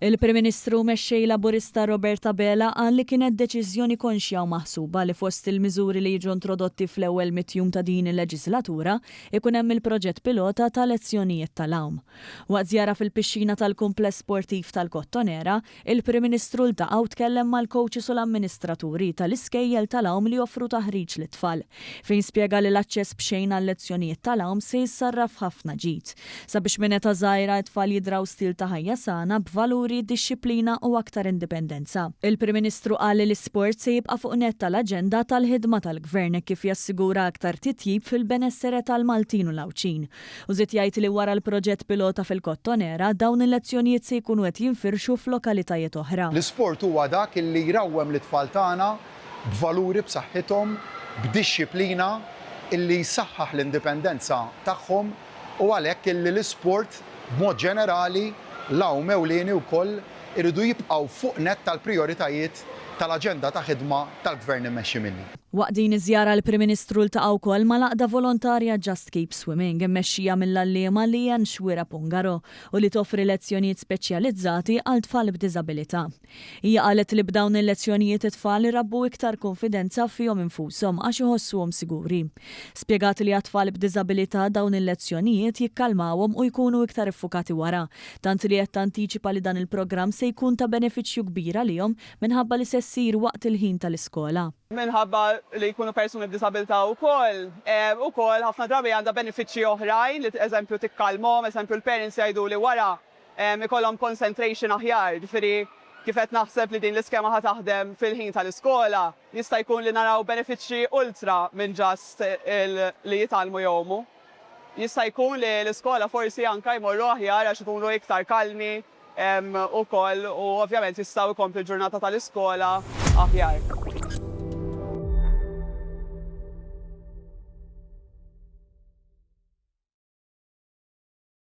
Il-Prim Ministru u Mexxej Laburista Robert Abela qal li kienet deċiżjoni konxja u maħsuba li fost il-miżuri li jiġu introdotti fl-ewwel mitt jum ta' din il-leġislatura ikun hemm il-proġett pilota ta' lezzjonijiet tal-għawm. Waqt żjara fil-pixxina tal-kumpless sportiv tal-Kottonera, Il-Prim Ministru ltaqa' u tkellem mal-coaches u l-amministraturi tal-iskejjel tal-għawm li joffru taħriġ lit-tfal, fejn spjega li l-aċċess b'xejn għal-lezzjonijiet tal-għawm se jissarraf f'ħafna ġid, sabiex minn età żgħira t-tfal jidraw stil ta' ħajja sana, b'valuri, dixxiplina u aktar indipendenza. Il-Prim Ministru qal li l-isport se jibqa' fuq nett tal-aġenda tal-ħidma tal-Gvern hekk kif jassigura aktar titjib fil-benessere tal-Maltin u l-Għawdxin. U żied jgħid li wara l-proġett pilota fil-Kottonera, dawn il-lezzjonijiet se jkunu qed jinfirxu f'lokalitajiet oħra. L-isport huwa dak li jrawwem lit-tfal tagħna b'valuri b'saħħithom, b'dixxiplina illi jsaħħaħ l-indipendenza tagħhom u għalhekk illi l-isport b'mod ġenerali, l-għawm ewlieni wkoll iridu jibqgħu fuq nett tal-prijoritajiet tal-aġenda ta' ħidma tal-Gvern immexxi minni. Waqt din iż-żjara l-Prim Ministru ltaqa' wkoll mal-għaqda volontarja Just Keep Swimming immexxija mill-għalliema Leanne Xuereb Ungaro u li toffri lezzjonijiet speċjalizzati għal tfal b'diżabilità. Hija qalet li b'dawn il-lezzjonijiet it-tfal irabbu iktar kunfidenza fihom infushom għax iħossuhom siguri. Spjegat li għat-tfal b'diżabilità dawn il-lezzjonijiet jikkalmawhom u jkunu iktar iffukati wara, tant li qed tantiċipa li dan il-programm se jkun ta' benefiċċju kbir għalihom minħabba li se ssir waqt il-ħin tal-iskola. Minħabba li jkunu persuni b'diżabilità wkoll, ukoll ħafna drabi għandha benefiċċji oħrajn li eżempju tikkalmhom, eżempju l-parents jgħiduli wara ikollhom concentration aħjar, ġifieri kif qed naħseb li din l-iskema ħa taħdem fil-ħin tal-iskola, jista' jkun li naraw benefiċċji ultra minn just li jitgħallmu jgħumu. Jista' jkun li l-iskola forsi anke jmorru aħjar għax ikunu iktar kalmi ukoll u ovvjament jistgħu jkomplu l-ġurnata tal-iskola aħjar.